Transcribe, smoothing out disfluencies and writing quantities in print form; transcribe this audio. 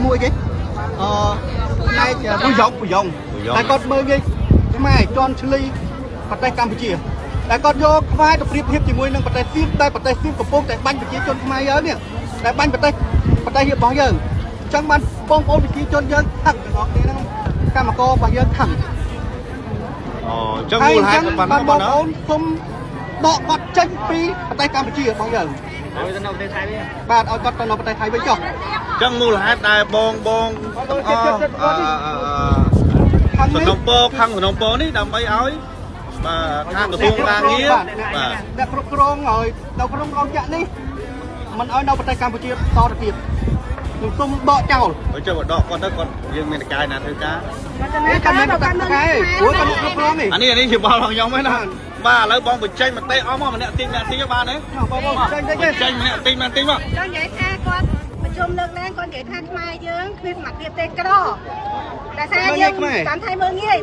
មួយគេអឺផ្នែកពូយ៉ងពូយ៉ងតែគាត់មើលងាយខ្មែរជន់ឈ្លីប្រទេសកម្ពុជាតែគាត់យកខ្មែរទៅប្រៀបធៀបជាមួយនឹងប្រទេសសៀមតែប្រទេសសៀមកំពុងតែបាញ់ប្រជាជនខ្មែរយើងនេះតែបាញ់ប្រទេសប្រទេសរបស់យើងអញ្ចឹងបានបងប្អូនប្រជាជនយើងថឹកទាំងអស់គ្នាហ្នឹងកម្មកររបស់យើងថឹក អូអញ្ចឹងមូលហេតុប៉ុណ្ណឹ បាន ងបងណា បងប្អូនសូមដកគាត់ចេញពីប្រទេសកម្ពុជារបស់យើង ឲ្យទៅនៅប្រទេសថៃវិញ បាទឲ្យគាត់ទៅនៅប្រទេសថៃវិញចុះ អញ្ចឹងមូលហេតុដែលបងបងទាំងអស់អឺ ខាង សំណុំពរខាងសំណុំពរនេះដើម្បីឲ្យបាទខាងក្រសួងការងារបាទ អ្នកគ្រប់គ្រងឲ្យនៅក្នុងរោងចក្រនេះមិនឲ្យនៅប្រទេសកម្ពុជាតទៅទៀតខ្ញុំសូមដកចោល បើចុះបើដកគាត់ទៅគាត់យើងមានតកាយណាធ្វើការ នេះគាត់មានប្រទេសថៃព្រោះគាត់គ្រប់គ្រងនេះ អានេះអានេះជាបលរបស់ខ្ញុំហ្នឹងណាបាទឥឡូវបងបញ្ចេញមតិអស់មកម្នាក់តិចម្នាក់តិចបានទេ បងប្អូនចេញចេញ បញ្ចេញម្នាក់តិចម្នាក់តិចមក ចង់និយាយថាគាត់ប្រជុំលើកឡើងគាត់និយាយថាខ្មែរយើងគ្មានសមត្ថភាពទេក្រតែសារយើងតាមថៃមើលងាយ។